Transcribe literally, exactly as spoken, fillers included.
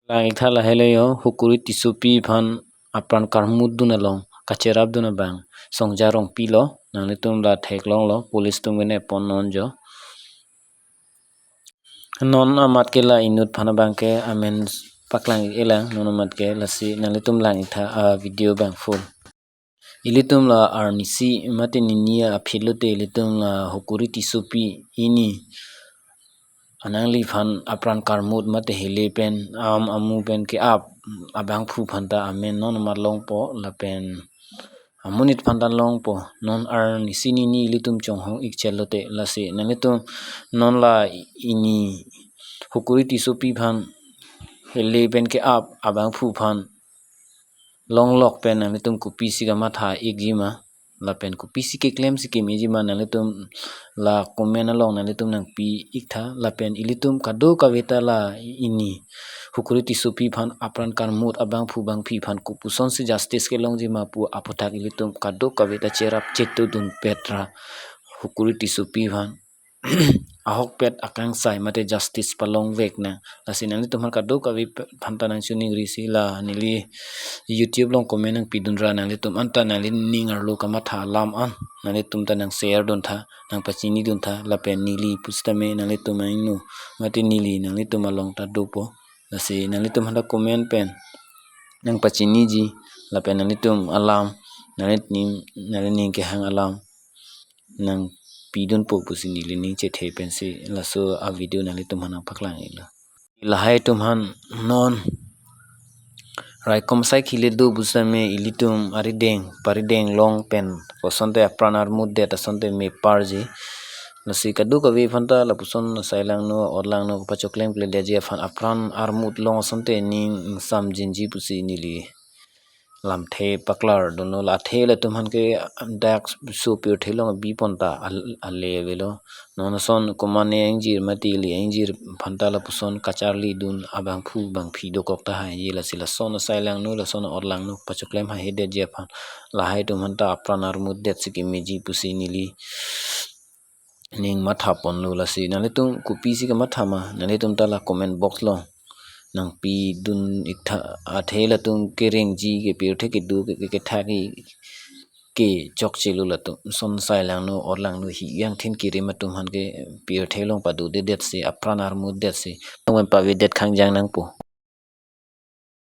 Lang-iktha lahelo jo, Hukuri Tissopi aphan apran karmut dun along kacherap dun abang Songja Rongpi lo, nanglitum la theklonglo, police atum kene pon non jo. Non amat ke la inut aphan abang ke amen paklang-ik-elang, non amat ke lasi nanglitum lang-iktha a video abang full. Ilitum la arnisi mate nini aphi lote ilitum la Hukuri Tissopi ini anangli aphan apran karmut mate hele pen am amu pen ke-ap abangphu aphan ta amen non amat longpo lapen amonit aphan ta longpo, non arnisi nini ilitum chonghong-ik chot lote. Lasi nanglitum non la ini Hukuri Tissopi aphan hele pen ke-ap abangphu aphan longlok pen nanglitum kopisi kamatha-ikji ma lapen kopisi keklem si kemeji ma, nanglitum la comment along nanglitum nangpi-iktha. Lapen ilitum kadokave ta la ini Hukuri Tissopi aphan apran karmut abangphu bangphi aphan kopuson si justice kelongji ma pu aphuthak ilitum kadokave ta cherap chetudun petra Hukuri Tissopi aphan ahokpet akangsai mate justice palongvek nang. Lasi nanglitum aphan kadokave aphan ta nangchiningrisi, la neli YouTube along comment nangpidun ra nanglitum anta nanglining arlo kamatha alam an nanglitum ta nang share duntha, nangpachini duntha, lapen neli pusitame nanglitum angno mate neli nanglitum along ta dopo. Lasi nanglitum aphan ta comment pen nangpachiniji lapen nanglitum alam, nanglining, nanglining kehang alam nangpidunpo pusi neli ning chethe pensi laso a video nanglitum aphan nangpaklang-iklo. Lahai atum aphan non raikom sai khile do pusitame ilitum arideng parideng long pen kosonte apran armut det asonte meparji. Lasi kadokave aphan ta lapuson asai langno or langno pachoklem kledetji aphan apran armut long asonte ning ingsamjinji pusi neli lamthe paklar dunlo. La athe latum aphan ke dak so pirthe along bipon ta al-, ale avelo. Non ason komane ingjir mate ili ingjir aphan ta lapuson kacharli dun abangphu bangphi dokok tahai, lasi lason asai langno lason or langno pachoklem haihedetji aphan lahai atum aphan ta apran armut det si kemeji pusi neli ning matha ponlo. Lasi nanglitum kopisi kamatha ma, nanglitum ta la comment box along nangpidun-iktha. Athe latum kerengji ke pirthe kedo ke, ke, kethak ke, ke chokchelo latum. Son asai langno or langno hi yang thin kirim atum aphan ke pirthe along padodedet si apran armut det si tongpen pavedet khangjang nangpo.